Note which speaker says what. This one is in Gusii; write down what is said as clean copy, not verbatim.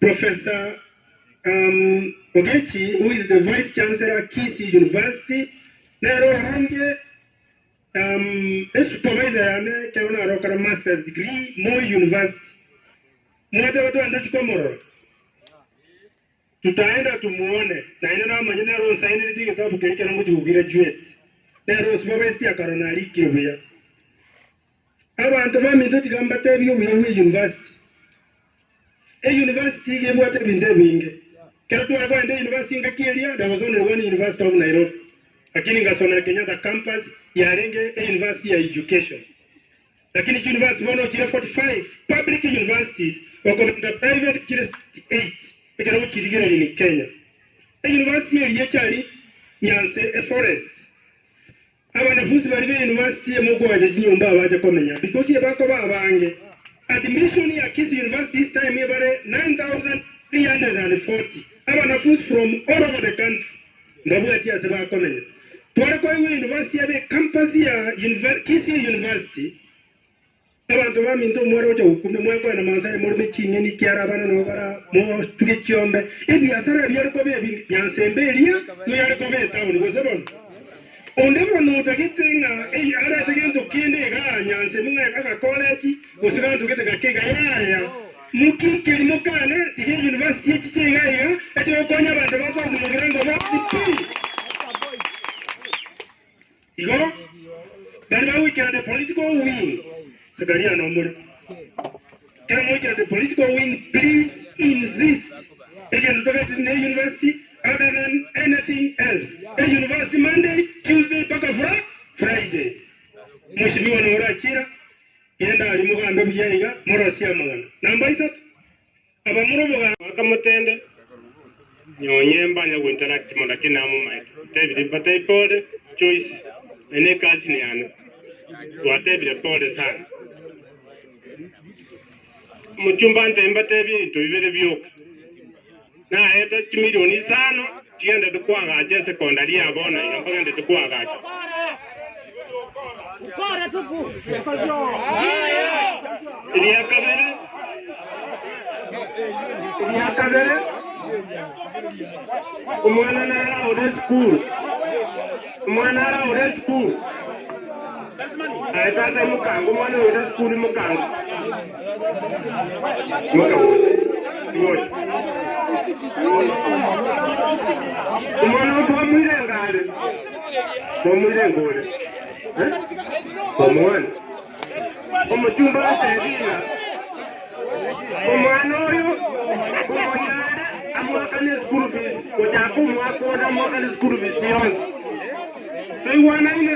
Speaker 1: Professor Ogechi who is the Vice Chancellor Kisii University nere orenge esupervisor yane ekero narokora Masters degree Moi University. Mwateba twende tochie komorora? Tutaenda tumuone, naende namanye nere onsaineretie egetabu keria ekero ngochia gograduate. Nere osupervised akarora narikire buya. Abanto baminto tiga mbatebie obuya bwe university. Euniversity iga ebwate ebinto ebinge. Ekero tware kogenda euniversity engaki eria, there was only one University of Nairobi. Lakini ngasomera Kenyatta campus yarenge euniversity ya education. Lakini chiuniversity bono chire 45 public universities okobenta private chire 68 ekero gochirigereria in Kenya. Euniversity eria echari Nyanse eforest. Abanafunsi baria be university emokoacha chinyomba abache komenya because ebakoba abange. Admission ya Kisii University this time ebare 9340 abanafunsi from all over the country mbabwati ase bakomenya. Tware koegwa university ebe campus ya Kisii University. Abanto baminto omware gocha gokumia, mwakoenda Masai moreme ching'eni, ekiagera abana nabo bara motuge chiombe. Ebiasara biare koba ebinge, biansembe eria nigo yare koba etaoni, gose bono? Onde bono otagete ng'a arete gento kende igaa Nyansembe ng'a agakorechi gose ganto gete gake iga, yaya, mokikeri mokane, tiga euniversity echiche iga iga, eche gokonya abanto ba South Mugirango bonsi pi. Igo baria bagoikera the political wing, Zakaria nomore, ekero moikera the political wing please insist egento togaetete ne university other than anything else. E university Monday, Tuesday mpaka fra Friday. Mweshimiwa nore achira, genda aria mogambe buya iga morosie amang'ana. Namba isato. Abamura obogambi.
Speaker 2: Bakamotende, Nyonye mbanya gointeract mono lakini namomaete. Ntebire mbatebie pole Joyce eye ne cousin yane. Twatebire pole sana. Omochumba antebie mbatebie ebinto bibere bioka. Naete chimilioni isano chigendete koagacha esekondari ya bono iga mbagendete koagacha. Eria kabere, eria kabere, omwana naraure esukuru, omwana araure esukuru. Aye tata imokange omwana oyo ore esukuru imokange. Imoka gocha. Gocha. Omwana oyo twamoirenga are. Twamoirenga ore. Eh? Omwana. Omochumba atebi ng'a omwana oyo omonyare amoakane school fees gochaka omwaka onde amoakane school fees yonsi. Toigwanaine?